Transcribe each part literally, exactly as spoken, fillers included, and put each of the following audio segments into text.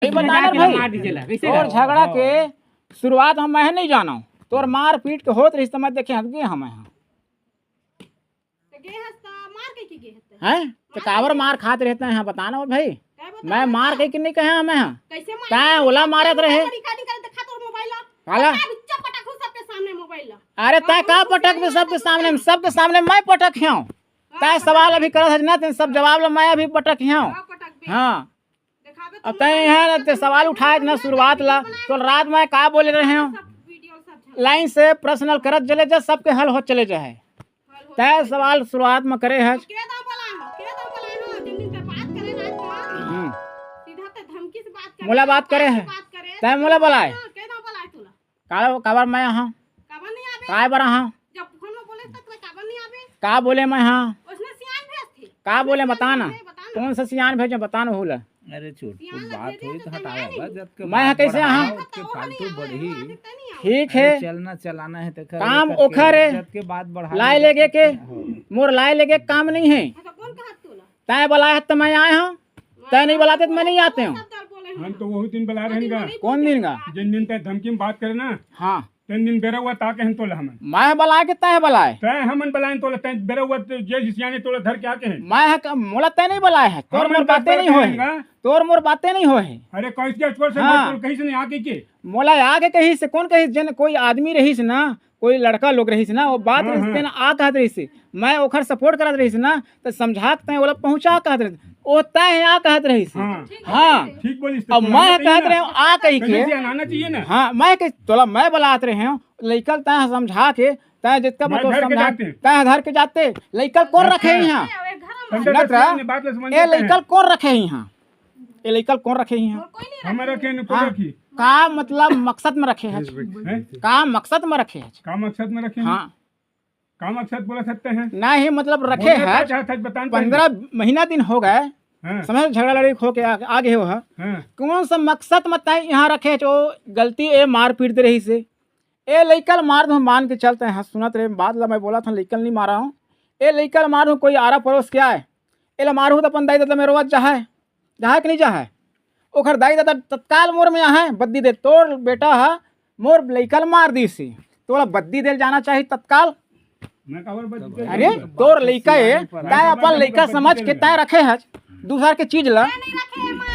ये बता ना भाई, मार दीजिए ला, कैसे तोर ला? झगड़ा के शुरुआत हम मैं नहीं जानव, तोर मारपीट के होत रहिस त मैं देखे हत गे हमें। त गे हस त मार कहि के गे हस त? हैं? त काबर मार खात रहते हैं, बता ना भाई। मैं मार कहि के नहीं कहे हमें, हाँ। कैसे मार तैं ओला मारत रहे। रिकॉर्डिंग करे, दिखा तोर मोबाइल ला। काला? बिच्चा पटक हूँ सबके सामने मोबाइल ला। अरे तैं का पटक बे सबके सामने में? सबके सामने मैं पटक हूँ। तैं सवाल अभी करत हस ना, तैं सब जवाब ला मैं अभी पटक हूँ। हाँ। अब तैं यहाँ ना ते सवाल उठाए ना शुरुआत ला, तो रात में का बोले रहे हो? लाइन से प्रश्न करत चले जा, सबके हल हो चले जाए। तैं सवाल शुरुआत में करे हस। हम्म। मोला बात करे है। तैं मोला बुलाए। काबर, काबर मैं यहाँ? काय बर हाँ? का बोले मैं हाँ? का बोले, बता ना। कौन सा सियान भेजे, बता ना, हो ला। अरे छोटकू, बात होई त हटावा बा, जब के मैं बात कैसे बढ़ावा, हाँ? ओतके फालतू बढ़ही। ठीक है। अरे चलना चलाना है त काम ओखर है। जब के बात बढ़ा लाए लेगे के, मोर लाए लेगे काम नहीं है। तैं बलाए हस त मैं आए हूँ, तैं नहीं बलाते त मैं नहीं आते हूँ। हम तो वही दिन बलाए रहेन गा। कौन दिन गा? जिन दिन तैं धमकी में बात करे ना, हाँ। तेन दिन बेरा हुआ त आके हन तोला हमन। मैं बलाए के तैं बलाए? तैं हमन बलाए तोला, तैं बेरा हुआ त जे सियाने तोला धर के आके हन। मैं ह क-, मोला तैं नहीं बलाए है, तोर मोर बाते नहीं होए है। तोर मोर बाते नहीं होए है। अरे कैसे तोर से हाँ। तोला कहिस नहीं आके के? मोला आके कहिस, कौन कहिस? जन कोई आदमी रहिस ना, कोई लड़का लोग रहिस ना, वो बात हाँ, रहिस हाँ। तेन आ कहत रहिस। मैं ओखर सपोर्ट करत रहिस ना, त समझा के तैं ओला पहुँचा कहत रहिस। ओ तैं आ कहत रहिस। हाँ। हाँ। ठीक बोलिस, अब मैं कहत रहे हूँ, आ कही के। हाँ, मैं कह, तोला मैं बलात रहे हूँ, लइकल तैं समझा के, तैं जितना मतलब समझा, तैं धर के जाते, लइकल कौन रखे यहाँ? ए लइकल कौन रखे यहाँ? ए लइकल कौन रखे यहाँ? हमें रखे न, कोई रखी। का मतलब मकसद में रखे है? का मकसद में रखे है? का मकसद में रखे हैं? हाँ। का मकसद बोला सकते हैं? नहीं, मतलब रखे है। पंद्रह महीना दिन हो गए, हाँ। समझ, झगड़ा लड़ाई हो के आ, आ गए हो, हाँ। हाँ। कौन सा मकसद में तय यहाँ रखे है? जो गलती ए मारपीट दे रहिस हे, ए लइकल मार दूँ, मान के चलते हैं, सुनत रहे, बात ला मैं बोला था, लइकल नहीं मारा हूँ, ए लइकल मार दूँ, कोई आरा पड़ोस क्या है, एला मारहूँ त अपन दाई ददा मेर रोवत जाहय, जाहय कि नहीं जाहय? ओखर दाई ददा तत्काल मोर में आहय, बद्दी दे, तोर बेटा ह मोर लइका ल मार दिस हे, तोला बद्दी दे ल जाना चाही तत्काल। अरे तोर लइका ए, तैं अपन लइका समझ के तैं रखे हच दूसर के चीज ल,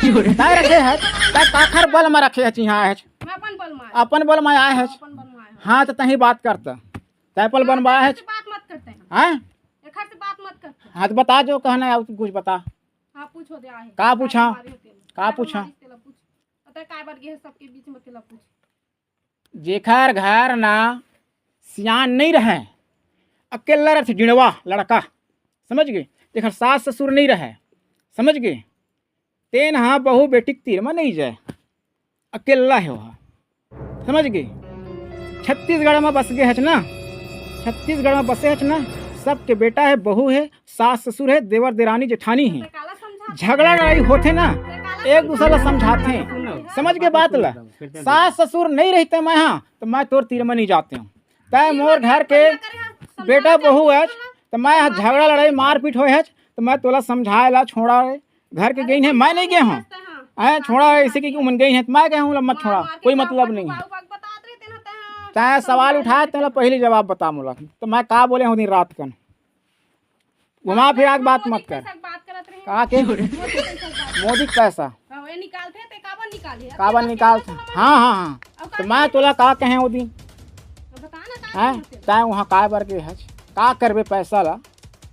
तैं रखे हच, तैं काखर बल म रखे हच, इहाँ आए हच, अपन बल म आए हच। हाँ त तहीं बात करत, तैं अपन बल म आए हच। हाँ। हाँ त बता जो कहना है, कुछ बता। हाँ, पूछो दे आहे। का पूछा? का पूछा? अतः काय बार गे हे सबके बीच में, तेला पूछ। जेखर घर ना सियान नहीं रहे, अकेला रथे डिड़वा लड़का, समझ गे? जेखर सास ससुर नहीं रहे, समझ गे? तेन हा बहू बेटी के तीर में नहीं जाए। अकेला हे ओहा, समझ गे? छत्तीसगढ़ में बस गे हच ना, छत्तीसगढ़ में बसे हच ना, सबके बेटा हे, बहू हे, सास ससुर हे, देवर देरानी जेठानी हे। झगड़ा लड़ाई होथे ना, एक दूसर ला समझाथे, समझ गे बात ला? सास ससुर नहीं रहिते मैं हा, त मैं तोर तीर में नहीं जाते हूँ। तैं मोर घर के बेटा बहू हच, त मैं हा झगड़ा लड़ाई मारपीट होए हच, त मैं तोला समझाए ला छोड़ा रे। घर के गइन हे, मैं नहीं गे हूँ। अरे छोड़ा, ऐसे कि उमन गइन हे, मैं गे हूँ, मत छोड़ा, कोई मतलब नहीं हे। तैं सवाल उठाए, तेला पहली जवाब बता मोला, त मैं का बोले हूँ दिन रात कन। घुमा फिरा के बात मत कर। का के? मोदी के पैसा। काबर निकाल? हाँ, हाँ, हाँ। त मैं तोला का कहे वो दिन? हैं? तैं वहाँ काय बर गे हच? का करबे पैसा ला?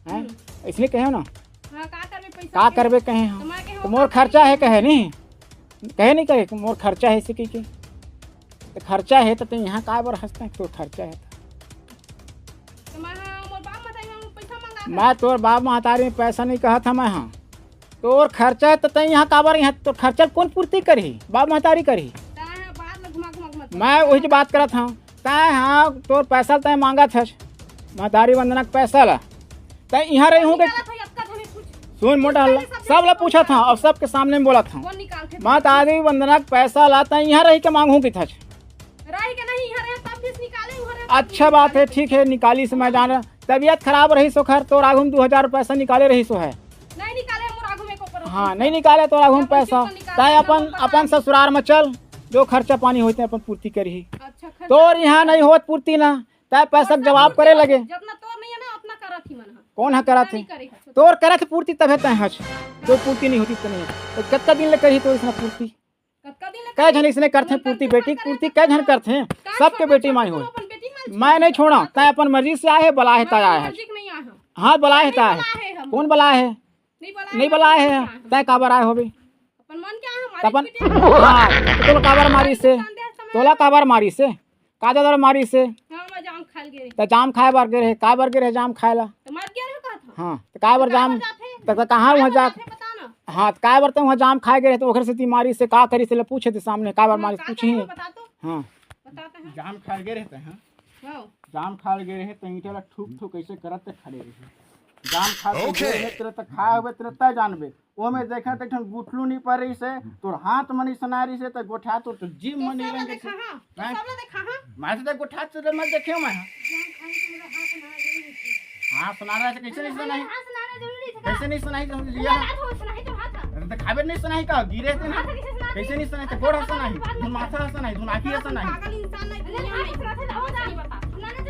हैं? इसने कहे हो ना? हाँ, का करबे पैसा का के? करबे कहे हो? त मैं कहे त हो मोर का खर्चा करबे? हे कहे नहीं? कहे नहीं कहे, मोर खर्चा हे इसे कही के। त खर्चा हे त तैं यहाँ काय बर हंसते हैं? तो खर्चा हे त। त मैं हाँ, मोर बाप महतारी में पैसा मंगा मैं तोर बाप महतारी में पैसा नहीं कहा था मैं हाँ। तोर खर्चा हे त तैं यहाँ काबर, यहाँ तोर खर्चा कौन पूर्ति करही? बाप महतारी करही। तैं हाँ, बात ला घुमा घुमा घुमा। मैं वही बात करत हूँ। तैं हाँ, तोर पैसा तैं मांगत हच, महतारी वंदना के पैसा ला। तैं यहाँ रही हूँ के सुन मोटा हल्ला, सब ला पूछत हूँ और सबके सामने में बोलत हूँ। महतारी वंदना के पैसा ला तैं यहाँ रही के मांगहूँ किथच। रही के नहीं, यहाँ रहे तब भी निकाले, उहाँ रहे तब भी अच्छा बात हे, निकाले। ठीक हे, निकालिस मैं जान रहा। तबियत खराब रहिस ओखर, तोर आघू में दू हजार पैसा निकाले रहिस हे। नहीं निकाले, मोर आघू में एको करोड़ हाँ, पैसा। नहीं निकाले तोर आघू में पैसा। तय अपन, अपन ससुरार में चल, जो खर्चा पानी होते अपन पूर्ति करही। अच्छा, खर्चा तोर यहाँ नहीं होत पूर्ति ना, तय पैसा के जवाब करे लगे। जतना तोर नहीं है ना, उतना करत ही मन ह। कौन ह करत है? तोर करत पूर्ति तभे तय हच। जो पूर्ति नहीं होती तो नहीं है। तो कतका दिन ले करही तो इसने पूर्ति? कतका दिन ले कै झन इसने करथे पूर्ति, बेटी के पूर्ति कै झन करथे? सबके बेटी माई हो। मैं नहीं छोड़ा, तय अपन मर्जी से आए है, बलाए है, तय आए है। हाँ, बलाए है, तय आए है। कौन बलाए है? नहीं बलाए है। तय काबर आए होबे? अपन मन के आए हम, अपन, हाँ, तो तोला काबर मारिस हे? तोला काबर मारिस हे? का दादा मारिस हे? हाँ, मैं जाम खाए गे रहे। त जाम खाए बर गे रहे, काय बर गे रहे जाम खाए ला? तो मर गया रहे, कहा था। हाँ, त काय बर जाम, त, त कहाँ वहाँ जात? हाँ, त काय बर त वहाँ जाम खाए गे रहे, त ओखर सेती मारिस हे, का करिस हे, ले पूछे त सामने, काय बर मारिस, पूछही। बता तो। हाँ। बताते हैं। जाम खाए गे रहे, हाँ। हाँ। जाम खाए गे रहे, त ईंटा ला ठुक ठुक कैसे करत ते खड़े रहे। जाम खा के OK। गे रहे, तेरे त खाए हुए, तेरे तय जानबे। ओमे देखा त एक ठन गुठलू नहीं पर रहिस हे, तोर हाथ म नहीं सना रहिस हे, त गोठा तोर तो जीव म नहीं रंगे। देखा, हाँ, तो हैं? सब ला देखा, हाँ। मैं तो देख गोठा से मत देखे मैं। हाँ, सना रहा है, कैसे नहीं सना है? हाँ, सनाना जरूरी है। कैसे नहीं सना है? तो लिया है। तो खाबे नहीं सना है का? गिरे थे ना। कैसे नहीं सना है? तो गोड़ हंसा नहीं, धुन माथा हंसा नहीं, धुन आँखी हंसा नहीं। पागल इंसान नहीं, दुनिया में।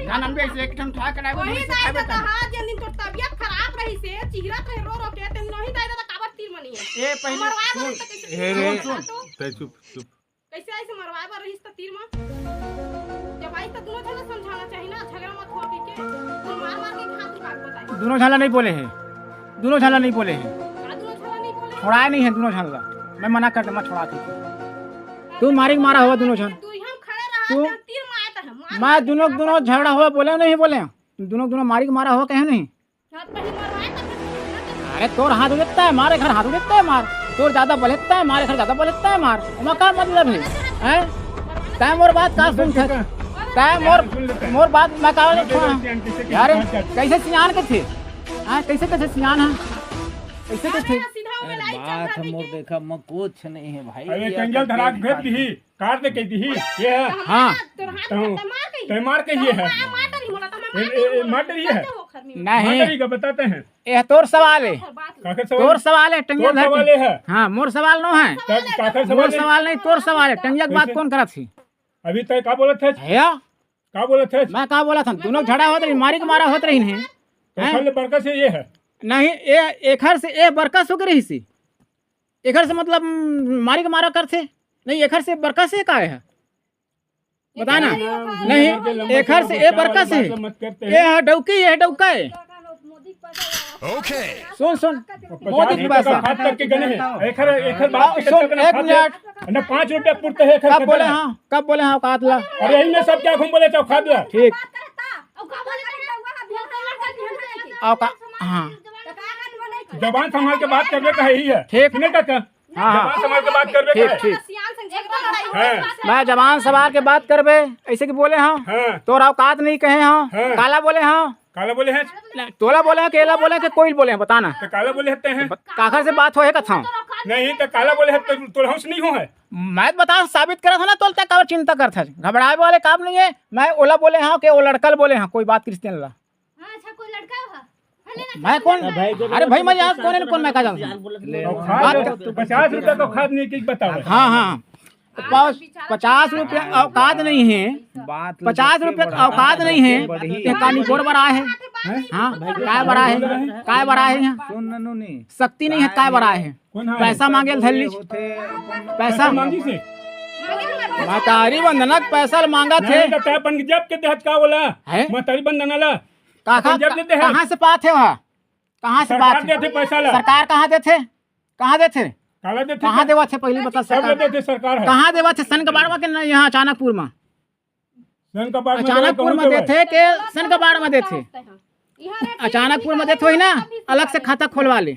ना, ना, बे, ऐसे एक ठन ठा के लाए, वही दाई दादा, हाँ, जिन दिन तोर तबियत खराब रहिस हे, चिहरत रहे रो रो के, तेन नहीं दाई दादा काबर तीर मनी है। ए, पहले मरवा सुन। सुन, सुन। तय चुप, चुप। कैसे ऐसे मरवाए बर रहिस त तीर म? जब आइस त दुनो झन ला समझाना चाहिए ना, झगड़ा मत हुआ के, के। तुम मार मार के खातिर बात बताई। दुनो झन ला नहीं बोले हे, दुनो झन ला नहीं बोले हे। का दुनो झन ला नहीं बोले? छोड़ाए नहीं हे दुनो झन ला। मैं मना कर दे, मैं छोड़ा थी। तू मारी मारा हुआ दुनो झन। तू ही हम खड़े रहा, तू, तीर मारता है, मार मैं मार के दुनो, दुनो झगड़ा हुआ बोले नहीं बोले? दुनो, दुनो मारी के मारा हुआ कहे नहीं? अरे तोर हाथ उठता है मार, एखर हाथ उठता है मार, तोर ज्यादा बल हेता है मार, एखर ज्यादा बल हेता है मार, ओमा का मतलब है? हैं? तै मोर बात का सुनथे? तै मोर, मोर बात मैं का ले छोड़ा? यार, कैसे सियान के थे? हाँ, कैसे, कैसे सियान है? कैसे के थे? अरे बात हम मोर देखा, मैं कुछ नहीं है भाई, अरे ये टंगल धरा के भेज दी। काट दे कह दी, ये है। हाँ। तै मार के ये है। ए, ए, ए, मार डरी है। नहीं। मार डरी का बताते हैं। ये तोर सवाल है। काकर सवाल? तोर सवाल है, टंगिया तोर धर के। सवाल ये है। हाँ, मोर सवाल नो है। का-, काकर सवाल मोर है? सवाल नहीं, तोर सवाल है। टंगिया के बात कैसे? कौन करत थी? अभी तय का बोलत है? भैया। का बोलत है? मैं का बोलत हन? दोनों झड़ा होत रही, मारी के मारा होत रही नहीं। तो हैं? साले बड़का से ये है। नहीं, ए, एखर से ए बड़का सुख रही सी। एखर से मतलब, उम, मारी के मारा करथे। नहीं, एखर से बड़का से का है? बता ना। नहीं, एखर से ए बड़का से। ये है डौकी, ये है डौका है। OK। सुन, सुन। मोदी के पैसा। खाद करके गने हैं। एखर, एखर बात हाँ, सुन, एक मिनट। ना पाँच रुपया पुरते है एखर कब बोले हाँ? कब बोले हाँ औकात ला? अरे यही में सब क्या घूम बोले तो खाद ला। ठीक। औकात, हाँ। जबान संभाल के बात करबे का ही है। ठीक। सुने का? हाँ, हाँ। जबान संभाल के बात करबे ठीक, का है। ठीक। हाँ। मैं जबान संभाल के बात करबे, ऐसे कि बोले हाँ। हाँ। तोर औकात नहीं कहे हाँ। हाँ। काला बोले हाँ। काला बोले हैं? नहीं, तोला बोले हैं, केला बोले हैं कि कोई बोले हैं, बताना। तो काला बोले हते हैं। काखर से बात हो है कथा? नहीं, तो काला बोले है, तो तोला हमसे नहीं हो है। मैं तो बता, साबित करा था ना, तोल तक काबर चिंता करता है। घबराए वाले काम नहीं है। मैं ओला बोले हाँ, के ओ लड़का बोले हाँ, कोई बात क्रिश्चियन ला। हाँ, अच्छा, कोई लड़का है? मैं कौन? अरे भाई, मैं यहाँ कौन है, कौन मैं का जानता हूँ? और खाद, बात तो पचास रुपया का खाद नहीं, कि बताओ। हाँ, हाँ। तो पाँच, पचास रुपया औकात नहीं है, बात पचास रुपया औकात नहीं है, तो कहानी बोर बड़ा है। हाँ, काय बड़ा है, काय बड़ा है यहाँ? सुन ननू नी। शक्ति नहीं है, काय बड़ा है? कौन है? पैसा मांगे ल धर लीच। पैसा पैसा मांगी से? महतारी वंदना के पैसा ल मांगा थे। नहीं, तो तय अपन के जब के देहत का बोला? है? महतारी वंदना ला। काका, अपन जब देते हैं। कहाँ से पात है वहाँ? कहाँ से सरकार पात है? देते पैसा ला। सरकार कहाँ देथे? कहाँ देथे? काला देथे कहाँ का? देवत है, पहली बता सब सरकार। देते सरकार है। कहाँ देवत है? सन कबाड़ में के नहीं, यहाँ अचानकपुर में? सन कबाड़ में अचानकपुर में देवत है। देथे के सन कबाड़ में देथे? अचानकपुर में देथे होही ना, अलग से खाता खोलवा ले।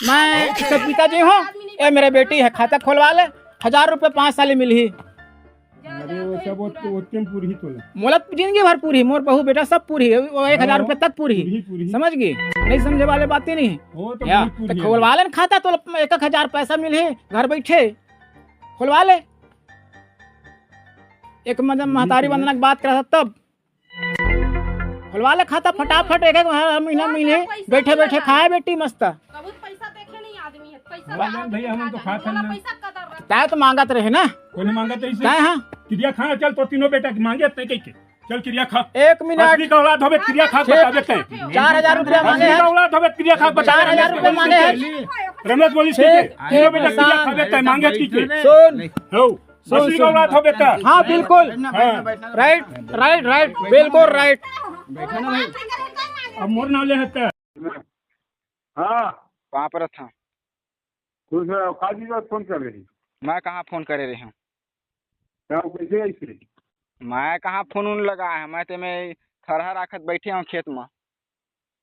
मैं इसका पिताजी हूँ, ये मेरे बेटी है, खाता खोलवा ले, हजार रुपये पाँच साल मिलही। अरे वो सब ओत-, ओतके में पूरी ही तोला। मोला जिंदगी भर पूरी, मोर बहू बेटा सब पूरी, वो एक हजार रुपये तक पूरी। पूरी, पूरी। समझ गई? नहीं समझे वाले बातें नहीं। वो तो या, बहुत पूरी तो है। खोलवा ले न खाता, तो एक एक हजार पैसा मिलही घर बैठे, खोलवा ले। एक मदन महतारी वंदना की बात करा था तब। खोलवा ले खाता फटाफट, एक एक हर महीना महीने बैठे बैठे खाए बेटी मस्त। कबूत पैसा देखे नहीं आदमी है। भैया, हम तो खात हन ना। तैं तो मांगत रहे ना। कोई नहीं मांगत रहे। तैं हाँ। किरिया खा, चल तो तीनों बेटा के मांगे तैं कह के। चल किरिया खा। एक मिनट। असली का औलाद होबे, किरिया खा के बताबे तैं। चार हजार रुपया मांगे असली का हैं। औलाद होबे, किरिया खा के बताबे। चार हजार रुपया मांगे हैं। रमेश बोलिस के। तीनों बेटा किरिया खाबे तैं मांगे की के। सुन। हो। सुन, असली का सुन। औलाद होबे तैं। हाँ, बिल्कुल। हाँ। राइट, राइट, राइट, बिल्कुल राइट। अब मोर नाम ले हत्या। हाँ। कहाँ पर था? खुश रहो। का जी बात फोन कर रही? मैं कहाँ फोन करे रहे हूँ? क्या कैसे ऐसे? मैं कहाँ फोन उन लगा है? मैं तो मैं थरहा राखत बैठे हूँ खेत में।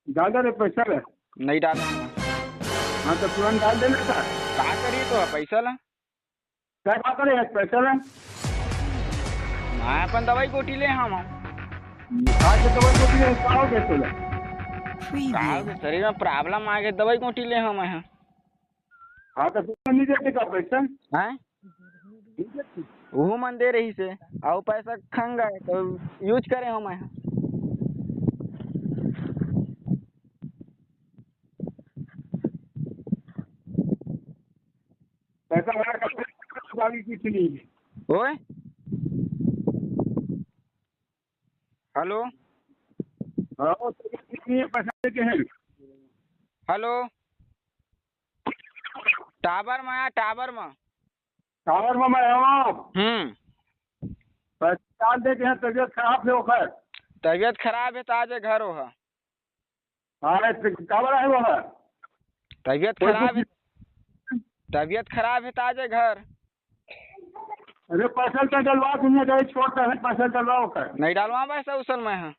डाल दे रे पैसा रे। नहीं डाला हूँ। हाँ, तो तुरंत डाल देना था। का करी तो पैसा ला? क्या बात करे यार, पैसा ला? मैं अपन दवाई गोटी ले हम। आज तो दवाई गोटी ले, का हो गया तोला? का हो गया? शरीर में प्रॉब्लम आ गया, दवाई गोटी ले हम हैं। हाँ, तो तू नहीं देते का पैसा? हैं? नहीं देते। वो मन दे रही से, और पैसा खंगा है, तो यूज करे हम हैं। पैसा वाला का बाकी कुछ नहीं है। ओए, हेलो। हाँ, वो तो नहीं है, पैसा देते हैं। हेलो। टावर में आ, टावर में। टावर में मैं हूँ। हम्म। पैसा डाल देते हैं, तबीयत खराब है ओकर। तबीयत खराब है तो आज घर हो। हाँ, तो काबर आए हो? तबीयत कोई खराब है। कुछ तबीयत खराब है तो आज घर। अरे पैसा तो डलवा, दुनिया का छोड़ दे, पैसा डलवाओ कर। नहीं डालवा पैसा उसल मैं, हाँ।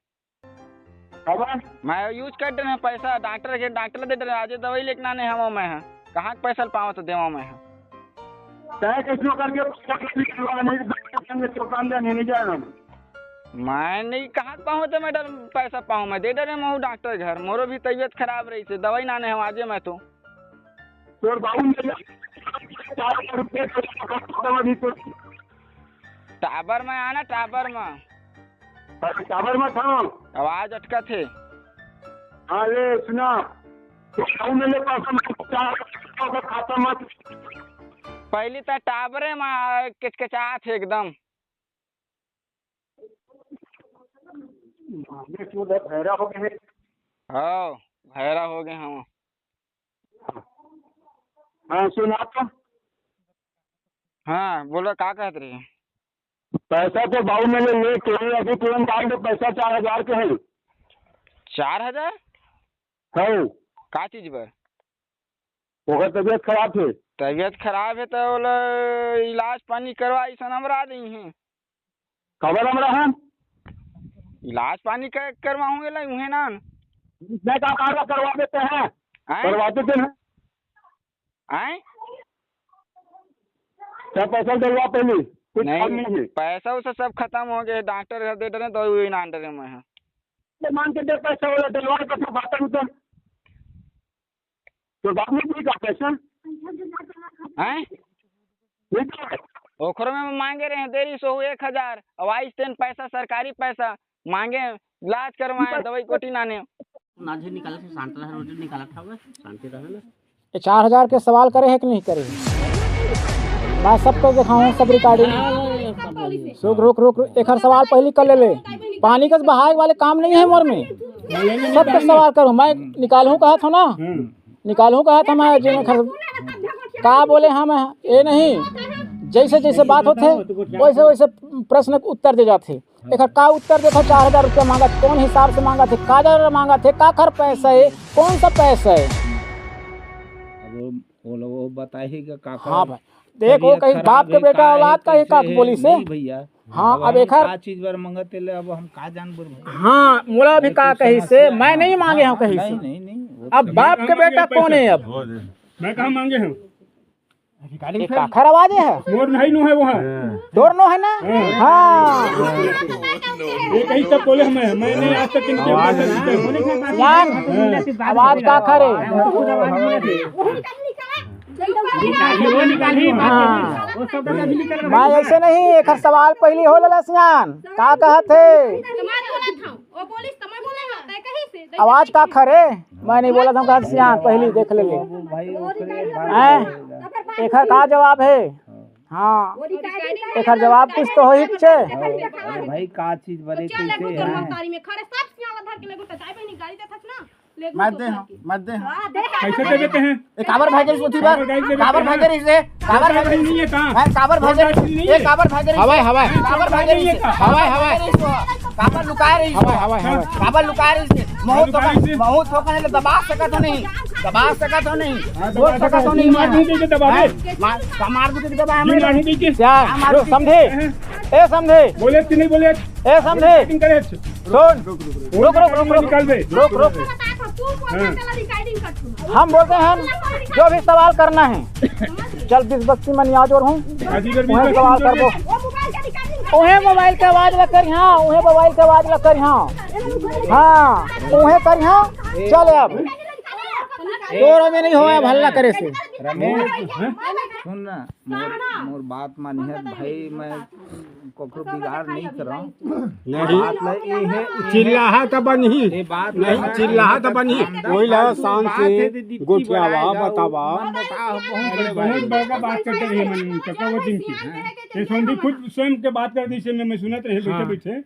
काबर? मैं यूज कर रहे हैं पैसा, डॉक्टर के, डॉक्टर दे रहे हैं, आज दवाई लेके आने हम मैं, हाँ। कहाँ के पैसा पाओ तो देवा मैं, हाँ। चाहे कैसे करके पैसा डलवा, नहीं तो दुकान में दुकान दे, नहीं, नहीं जाना। मैं नहीं, कहाँ पाऊँ तो मैं डर, पैसा पाऊँ, मैं दे डरे महू डॉक्टर घर, मोरो भी तबीयत खराब रही से, दवाई नाने हम आजे मैं तो। तोर बाबू ने चार हजार रुपये तो खत्म अभी तो। टावर में आना, टावर में। अरे टावर में था। आवाज अटकत है। हाँ, ले सुना। तो बाबू ने ले पास में चार हजार खत्म मत। पहली तो टावरे में किचकिचात है एकदम। माने चूल्हा भैरा हो गए। हाँ, भैरा हो गए हम। हाँ, सुना तो। हाँ, बोलो, का कहत रही? पैसा तो बाबू ने ले, ले, तो अभी तुरंत डाल दे, पैसा चार हजार के है। चार हजार? हाँ। का चीज बर? ओकर तबीयत खराब है। तबीयत खराब है तो बोले इलाज पानी करवा, ऐसा हमरा नहीं है। खबर हमरा है। इलाज पानी कर, करवाऊंगे ला, उहे ना। मैं का, का, का करवा देते हैं। हैं? करवा देते हैं। हैं? सब पैसा डलवा पहले, कुछ नहीं, काम नहीं है। पैसा वैसा सब खत्म हो गए, डॉक्टर घर दे डरे, दवाई ना डरे मैं, हाँ। तो मांग के दे पैसा वाला, डलवा के तो बात उधर। तो बात नहीं, ठीक है, पैसा। हैं? ठीक है। ओखरो में मांगे रहे देरी सो एक हजार, अब आइस तेन पैसा, सरकारी पैसा मांगे, इलाज करवाए, दवाई कोटी नाने। नाझे निकाले से शांत रहे, रोटी निकाला था, शांति रहे ना। ये चार हजार के सवाल करे है कि नहीं करे है? मैं सबको दिखाऊँ, सब रिकॉर्डिंग। रुक, रुक, रुक, रुक, एक हर सवाल पहली कर ले ले। पानी का बहाए वाले काम नहीं है मोर में। सबके सवाल करूँ, मैं निकालूँ कहा था ना, निकालूँ कहा था मैं, जिन खर-, का बोले हम, ये नहीं, जैसे जैसे बात होते, वैसे वैसे प्रश्न के उत्तर दे जाते। एकर का उत्तर देथव? चार हजार रुपया मांगत, कौन हिसाब से मांगत हे, का दर मांगत हे, काखर पैसा हे, कौन सा पैसा हे? अब वो, वो लोग वो बताही कि काखर हाँ भाई, देख, वो तबीयत कहीं खराब बाप के हे, बेटा का औलाद हे, का हे, कैसे का हे, बोली से? नहीं भैया। हाँ, अब अब हम एखर का चीज बर मांगत हे ले, अब हम का जानबो भाई? हाँ, मोला भी ये का तो कही से, समस्या मैं है। नहीं मांगे हूँ हाँ, कहीं से। नहीं, नहीं, नहीं, वो अब तो बाप के बेटा कौन है अब? मैं कहाँ मांगे हूँ? ये काखर आवाज है? मोर नहीं नो है वो है। तोर नो है ना? हाँ। हाँ। ये कहीं तक बोले हमें, मैं नहीं आज तक इनके आवाज पैसा नहीं। जीते हैं। यार, हाँ। आवाज काखर है? हाँ। मैं ऐसे नहीं, एक सवाल पहली हो लला सियान, का कहत हे? वो बोलिस त मैं बोले हूँ, तै आवाज का खरे? मैं नहीं बोला था, कहा सियान पहली देख ले ले। हैं? एकर का जवाब है? हाँ, एकर जवाब कुछ तो हो ही छे। अरे भाई, का चीज बरे कैसे है? मैं दे हूँ, मैं दे हूँ। कैसे दे देते हैं? ए, काबर भागे रहिस ओती बर? काबर भागे रहिस रे? काबर भागे रहिस? नहीं है कहाँ? हैं, काबर भागे रहिस? ए, काबर भागे रहिस? हवाई, हवाई। काबर भागे रहिस? हवाई, हवाई। काबर लुकाए रहिस? हवाई, हवाई, हवाई। काबर लुकाए रहिस? महूँ तो, महूँ तो कहने दबा सकत हो नहीं, दबा सकत हो नहीं। बोल सकत हो नहीं। मार दूंगी कि दबा दे। मार, का मार दूंगी कि दबा? नहीं मार दूंगी कि? क्या? क्या मार दूंगी? समझे? हैं? ए, समझे? बोले कि नहीं बोले? ए, समझे? Recording करे। सुन। रुक, रुक, रुक, रुक। निकाल दे। रुक, रुक। हाँ। हम बोलते हैं, जो भी सवाल करना है, चल, बीस बत्ती मन याद और हूँ। वहीं सवाल कर दो। वहीं मोबाइल के आवाज लग कर यहाँ, वहीं मोबाइल के आवाज लग कर यहाँ। हाँ, वहीं कर यहाँ। चल अब। तोर में नहीं होया भल्ला करे से। रमेश, सुन ना, मोर, मोर बात मानिहत भाई, मैं ककरो बिगाड़ नहीं करंव। नहीं। बात ल ए हे, चिल्लाहा त बनही। ए बात नहीं, ल चिल्लाहा त बनही। ओही ला शांत से गोठियावा, बतावा। बहुत बड़का बात करते रहे मन, कका वो दिन की। ये सोंधी खुद स्वयं के बात कर दी से मैं, मैं सुनत रहे बैठे हाँ। बैठे।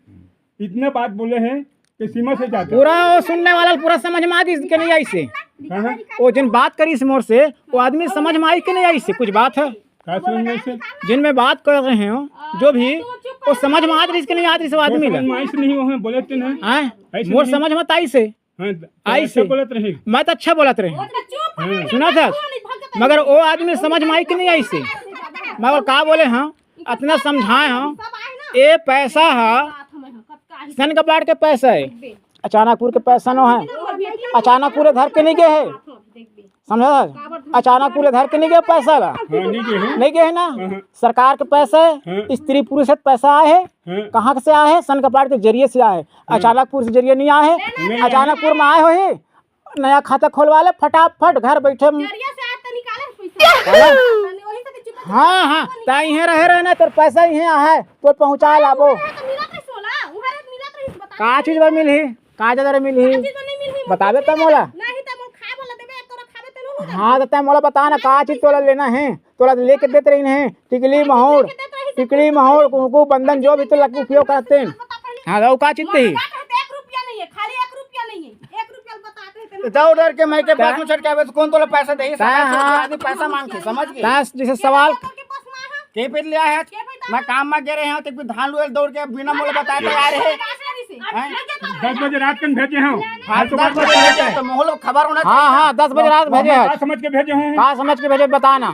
इतना बात बोले हैं कि सीमा से ज्यादा। पूरा वो सुनने वाला पूरा समझ में आ गई कि नहीं आई से। हाँ, हाँ। वो जिन बात करी से मोर से, वो आदमी समझ में आई कि नहीं आई से, कुछ बात है। का समझ में आई से? जिन मैं बात कर रहे हो, जो भी, वो समझ में आ रही कि नहीं आ रही से वो आदमी समझ ला। में आई से नहीं, वो बोले थे ना। हाँ? आई से मोर नहीं। समझ में आई से। हाँ, तो आई अच्छा से। बोलत रहे। मैं तो अच्छा बोलत रहे। हाँ। सुना था? मगर वो आदमी समझ में आई कि नहीं आई से? मगर का बोले हाँ? अतना समझाए हाँ। ए पैसा हा सन कपाट के पैसा है, अचानकपुर के पैसा नो है। अचानकपुर धर के नहीं गए है, समझा? अचानकपुर धर के नहीं गए पैसा ला। हाँ, नहीं गए हैं। नहीं गए है ना। हाँ, हाँ। सरकार के पैसा है, हाँ। स्त्री पुरुष से पैसा आए है। हाँ। कहाँ से आए है? सन कपाट के जरिए से आए है। हाँ। अचानकपुर से जरिए नहीं आए है। नहीं। अचानकपुर में आए हो ही, नया खाता खोलवा ले फटाफट, घर बैठे। जरिया से आज तो निकाले हैं पैसा। बोला? वही से तो चुप हाँ, हाँ, ता इहें रहे, रहे ना, तोर पैसा इहें आहे, तोर पहुँचा लाबो। उहे तो मिलत रही सोला, उहे तो मिलत रही, बता। का चीज बर मिलही? का जगह रे मिलही? का चीज बर नहीं मिलही, बताबे मोर तब मोला। नहीं तो मोर खाए वाला देबे, तोरा खाबे ते लो। हाँ, तो तै मोला बता ना, का चीज तोला लेना है? तोला तो लेके देत रहिन हे, टिकली महोड़, टिकली महोड़, कुंकू, बंदन, जो भी तोला उपयोग करते हैं। हाँ, अउ का चीज देही? एक रुपया नहीं है, खाली एक रुपया नहीं है, एक रुपया बताते हैं। तो डर के मैं के पास में छटके आवे, तो कौन तोला पैसा देही? साला हाँ। आदमी पैसा मांगथे, समझ गए? तास जैसे सवाल। के पैसा मांगा? के पैसा लिया है? मैं काम में गे रहे हूँ, तो कोई धान लुए दौड़ के बिना मोला बताए तैयार है। हैं? दस बजे रात कन भेजे हूँ। हाँ, तो दस बजे रात तो मोहल्ला खबर होना हाँ, चाहिए। हाँ, दस बजे रात भेजे हैं। का समझ के भेजे हूँ? का समझ के भेजे, बता ना।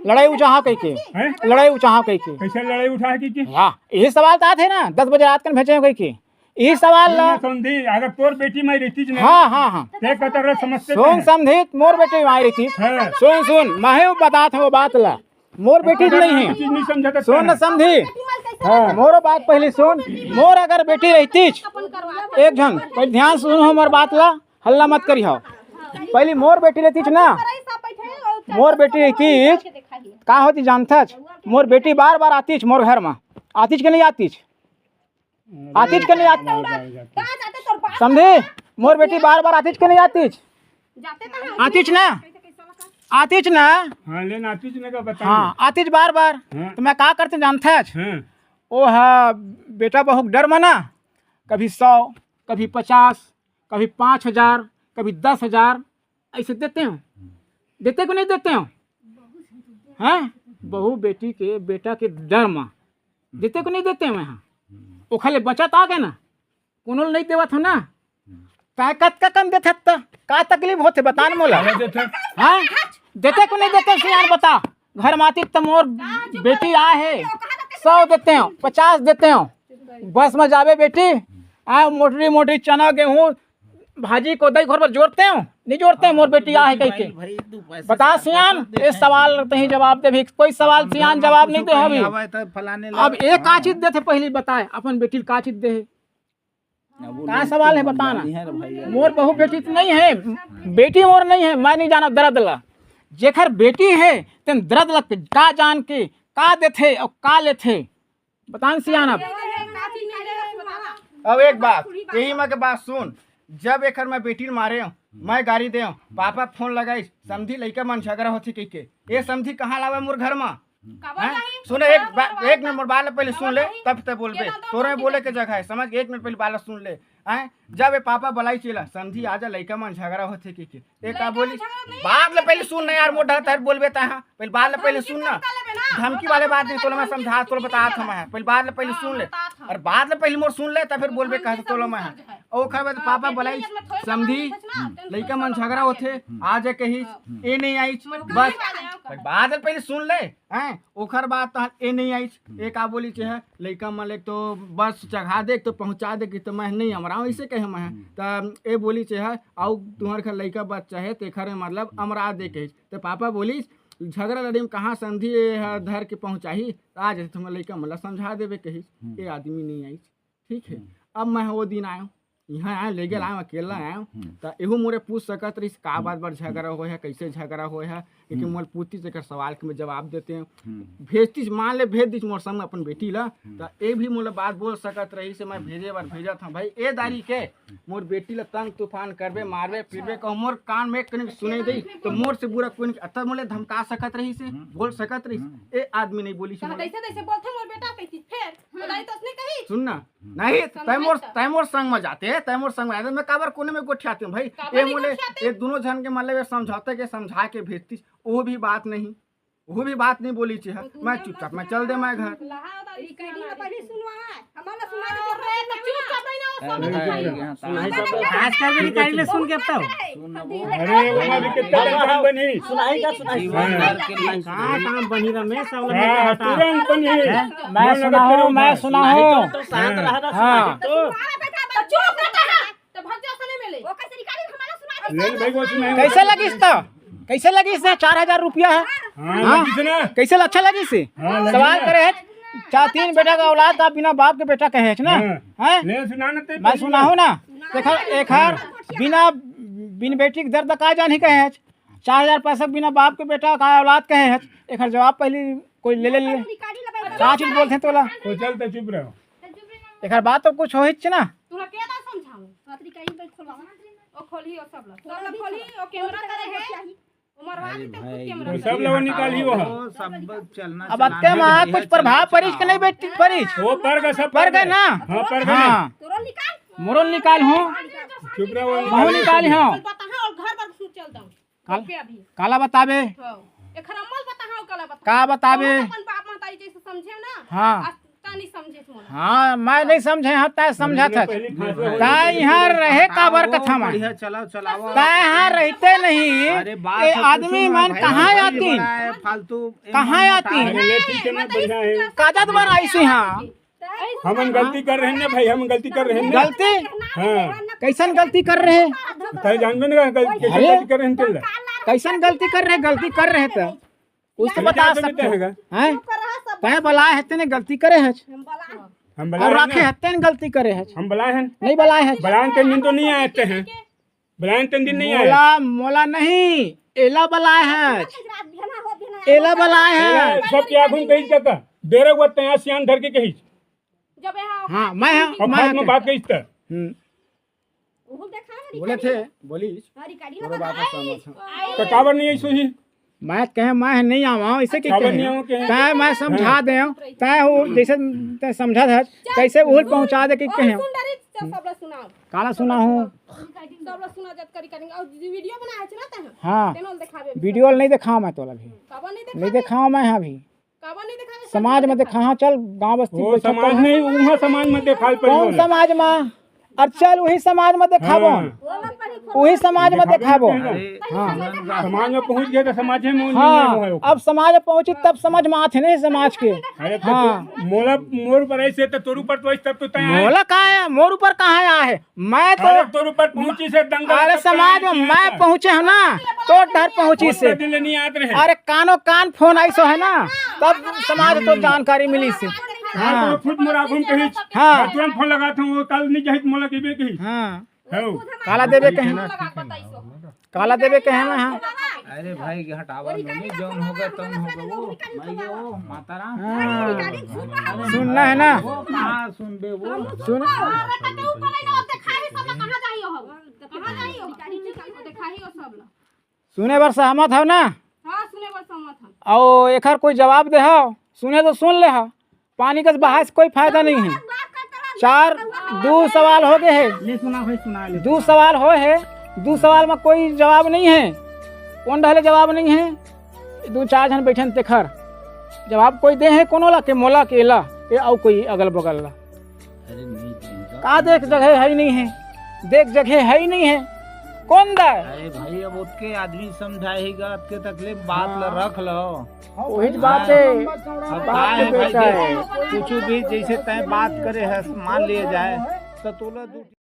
लड़ाई उचाहा कह के। हैं? लड़ाई उचाहा कह के। कैसे लड़ाई उठा है कि, कि? हाँ, यही सवाल तो आते ना, दस बजे रात कन भेजे हैं कह के। यही सवाल ला। सुन समधी, अगर तोर बेटी मैं रहती ना, हाँ, हाँ, हाँ। ते कतर समझते सुन थे। समधी, मोर बेटी मैं रहती। हाँ। सुन, सुन, मैं ही बतात हूँ वो बात ला। मोर बेटी नहीं है। चीज नहीं समझा था सुन ना। समधी। हाँ। मोरो बात पहली सुन। मोर अगर बेटी रहतीच, एक झन, पहले ध्यान से सुनो हमर बात ला, हल्ला मत करिहो। पहली मोर बेटी रहतीच ना, मोर बेटी रहतीच, का होती जानथच? मोर बेटी बार बार आतीच मोर घर में, आतीच के नहीं आतीच? आतीच के नहीं आत-, समधी, मोर बेटी बार बार आतीच के नहीं आतीच? आतीच ना? आतीच ना? हाँ, लेन आतीच ने का बता। हाँ, आतीच बार बार। हाँ। तो मैं का करते जानथच? हाँ। ओ हा, बेटा बहुत डर मना, कभी सौ, कभी पचास, कभी पाँच हजार, कभी दस हजार, ऐसे देते हो? देते को नहीं देते हो? हैं? बहू बेटी के, बेटा के डर मा देते को नहीं देते हो यहाँ? ओखले बचत आ गए ना, कोनो ल नहीं देवत हो ना? काय कतका कन देथे त? का तकलीफ होथे बता न मोला? हाँ? देते को नहीं देते सियान बता। घर माती त मोर बेटी आए है, सौ देते हो, पचास देते हो, बस में जावे बेटी, आ मोटरी मोटरी चना गेहूँ भाजी को दही घोर पर जोड़ते हो, नहीं जोड़ते हो? मोर बेटी आ है कह के। बता सियान, ये सवाल तही जवाब दे भी, कोई सवाल सियान जवाब नहीं दे अभी। अब एक का चीज देथे पहली बताए, अपन बेटी का चीज दे है? का सवाल है बताना? मोर बहू बेटी तो नहीं है, बेटी मोर नहीं है, मैं नहीं जाना दर्द ला। जेखर बेटी है, तेन दर्द ला का जान के, का देथे और का लेथे? बतान सियान अब। अब एक बात, यही में के बात सुन, जब एकर मैं बेटी ल मारे हंव, मैं गारी दे हंव, पापा फोन लगाइस, समधी लइका मन झगड़ा होथे कहिके। ए समधी कहाँ लावे मोर घर म? काबर हैं? नहीं? सुन, एक बार, एक मिनट, मोर बात ल पहले सुन ले, तब ते बोलबे। तोरे बोले के जगह है, समझ? एक मिनट पहले बात ल सुन ले। हैं? जब ए पापा बलाइस एला, समधी आजा, लइका मन झगड़ा होथे कहिके। ए का बोली? बात ल पहले सुन ना यार, मोर ढंग तैं बोलबे तैं, हाँ। पहले बात ल पहले सुन ना। धमकी वाले बात नहीं, तोला मैं समझा, तोला बतात हंव मैं। पहले बात ल पहले सुन ले। और बात ल पहले मोर सुन ले, तब फिर बोलबे कहा तोला मैं। ओखर बाद पापा बलाइस, समधी, लइका मन झगड़ा होथे, आजा कहिस, ए नहीं आइस, बस। पहले बात ल पहले सुन ले। हैं, ओखर बाद तहन ए नहीं आइस। ए का बोलिस हे, लइका मन ले तो बस चघा दे, तो पहुंचा दे कि तो मैं नहीं अमराव, इसे कहे मैं। त ए बोलिस हे, अउ तुंहर घर लइका बच्चा हे, तेखर मतलब अमरा दे कहिस। त पापा बोलिस, झगड़ा लड़ी में कहाँ समधी ए ह धर के पहुंचाही, त आ जथे तुंहर लइका मन ल समझा देबे कहिस। ए आदमी नहीं आइस। ठीक है। अब मैं वो दिन आयो, यहाँ आयो, लेगे लायो, अकेला आयो। त एहू मोरे पूछ सकत रहिस, का बात बर झगड़ा होय है, कैसे झगड़ा होय है, लेकिन मोर पूछतिस, एकर सवाल के मैं जवाब देते हैं। भेजतिस, मान ले भेज दिस मोर संग अपन बेटी ला, त ए भी मोला बात बोल सकत रहिस, मैं भेजे बर भेजत हंव भाई। ए दारी के मोर बेटी ला तंग तूफान करबे, मारबे, पीटबे, कहूं मोर कान में कनिक सुनई दे, त मोर से बुरा कोई नहीं। अतका मोला धमका सकत रहिस, बोल सकत रहिस। ए आदमी नहीं बोलिस मोला। जैसे तैसे बोलथे मोर बेटा कहितिस, फेर ओ दारी तो उसने कही। सुन ना, नहीं, तैं मोर, तैं मोर संग में जाते, तैं मोर संग में जाते, मैं काबर कोने में गोठियाते हंव भाई? ये मोले, ये दोनों झन के मतलब ये समझौते के समझा के भेजतिस, वो भी बात नहीं, वो भी बात नहीं बोलिस हे। मैं चुपचाप मैं चल दे मैं घर। रिकॉर्डिंग अपन ही सुनवा, हमारा सुना दे, तो चुपचाप रही ना, वो सब खास करके रिकॉर्डिंग ले सुन के अब तो। अरे, वहाँ भी कितना काम बनी। सुनाई का, सुनाई। हाँ। कहाँ काम बनी रमेश, सब लोग हाँ, तुरंत बनी। मैं सुनाहूँ, मैं सुनाहूँ। तो शांत रहा ना, हाँ। सुनाई तो। तो चुप रहता है, तो भग जा, सुने मिले। वो कैसे रिकॉर्डिंग हमारा सुना दे। ले भाई, वो सुनाई। कैसे लगिस तो? कैसे लगिस हे? चार हजार रुपया है। हाँ, हाँ। लगिस ना। कैसे अच्छा लगिस हे? हाँ, लगिस सवाल ना। करे है, चार तीन बेटा का औलाद का बिना बाप के बेटा कहे है ना? हाँ। हैं? ले सुना ना ते मैं पहले। सुनाहूँ ना। देखा, एखर बिना, बिन बेटी के दर्द का जान ही कहे है। चार हजार पैसा बिना बाप के बेटा का औलाद कहे है। एखर जवाब पहले कोई ले ले ले। का चीज बोलथे तोला? तो चल, तो चुप रहो। एखर बात तो कुछ होहिच ना। तोला के बार समझाऊं? ओ खोलही, ओ सब ला। सब ला खोलही, ओ कैमरा करे है। ओ मरवा देते खुद कैमरा। ओ सब ला निकालही वो। वो सब चलना अब चलाना अत्ते है, मा कुछ प्रभाव परिस के नहीं बेटी परिस? वो पर गए, सब पर गए ना? हाँ, पर गए। हाँ। तोरो निकाल। मोरो निकाल हूँ। चुप रहो, वो महू निकाल हूँ। बताहा और घर पर सुन चल दऊं। काल-, काला बताबे? हाँ। एखर अम्मा ल बताहा, काला बताहा। का बताबे? अपन बाप महतारी जैसे समझे ना? हाँ। आज ता नहीं समझे मोला। हाँ, मैं नहीं समझे, हाँ, तैं समझत हस। तैं यहाँ रहे काबर कथा में? चलाओ, चलाओ। तैं यहाँ रहते नहीं, अरे, बात ए आदमी मन कहाँ आती? फालतू कहाँ आती? अरे, ले, ठीक है, मैं बढ़िया है। कादत बर आइस यहाँ। हमन गलती कर रहे हैं ना भाई, हम गलती कर रहे हैं ना। गलती? हाँ। कैसन गलती कर रहे हैं? तैं जानबे ना, गलती, कैसन अरे, गलती कर रहे हैं तेला? कैसन गलती कर रहे, गलती कर रहे तो कुछ तो बता सकते हैं। हैं? तैं बलाए हस तेने गलती करे हस। हम बलाए और राखे हस तेने गलती करे हस। हम बलाए हैं। नहीं बलाए हस। बलाए तेन दिन तो नहीं आए थे हैं। बलाए तेन दिन नहीं आए। मोला, मोला नहीं, एला बलाए हस। एला बलाए हस। सब क्या घूम कहीं जगह। डेरे वो तैं सियान धर के कही। जब यहाँ हाँ, मैं हाँ, और मैं फालतू में बात कही इस तरह। हम्म। बोले थे, बोलिस। हाँ, रिकॉर्डिंग तो काबर नहीं आई सोही? मैं कहे, मैं नहीं आवा, इसे के काबर कहे? नहीं आवा के? तैं मैं समझा हाँ। दे, तैं वो जैसे तैं समझा था, कैसे उहल पहुंचा दे के कहे? सुन डरी, सब ला सुनाओ। काला सुनाहूँ? सब ला सुना जत करी करेंगे। और वीडियो बना है ना तैं? हाँ। तेनो दिखावे। वीडियो नहीं दिखावा मैं तोला भी। काबर नहीं नहीं दिखावे? दिखावा मैं हाँ भी। काबर नहीं दिखावे? समाज में दिखावा, चल गाँव बस्ती वो में समाज चल। नहीं, उहाँ समाज में दिखाई पड़ी कौन होला। समाज में? और चल वही समाज में दिखाबो। हाँ। वही समाज में दिखाबो। अरे, हाँ। समाज में पहुँच गए तो समाज में हाँ, अब समाज में पहुँची तब समझ में आथे नहीं समाज के। अरे तो हाँ। तू, मोला मोर पर ऐसे तो तोर ऊपर तो ऐसे तब तो तैं आए। मोला का है? मोर ऊपर कहाँ आया है? मैं तो अरे तोर ऊपर पहुँची से दंगा अरे तो समाज में मैं पहुँचे हूँ ना, तो डर पहुँची से। दिन नहीं आत रहे। अरे कानो कान फोन आई सो है ना, तब समाज तो जानकारी मिली से। हाँ, हाँ। तो खुद मोर आगू में कही, हाँ। मैं तुरंत फोन लगात हूँ, वो कल नहीं कही, मोला कहिबे कही। हाँ। हेलो। काला देबे कहे ना। काला देबे कहे ना, हाँ। अरे भाई, हटावा नोनी, जौन होगा तौन होगा वो। भाई, ओ माता राम। हाँ। सुनना है ना? वो कहाँ सुनबे वो? सुन। सुने बर सहमत हव ना? हाँ, सुने बर सहमत हन। अउ एखर कोई जवाब दे हव, सुने तो सुन ले हव। पानी कस बहाए से कोई फायदा नहीं है। चार, दू सवाल हो गए है। ले सुना भाई, सुना ले। दू सवाल होए है, दू सवाल में कोई जवाब नहीं है। कोन डहले जवाब नहीं है? दू चार झन बैठन तेखर जवाब कोई दे है कोनो ला के मोला के एला, ए अउ कोई अगल बगल ला। अरे नहीं, इनका का देख जगह है ही नहीं है, देख जगह है ही नहीं है। कोन दा? अरे भाई, अब ओतके आदमी समझाएगा, ओतके तकलीफ बात ला रख लो। हाँ, वही बात है। अब बात का है तो भाई, बेटा है। कुछ भी जैसे तय बात करे है, मान लिया जाए, तो तोला दू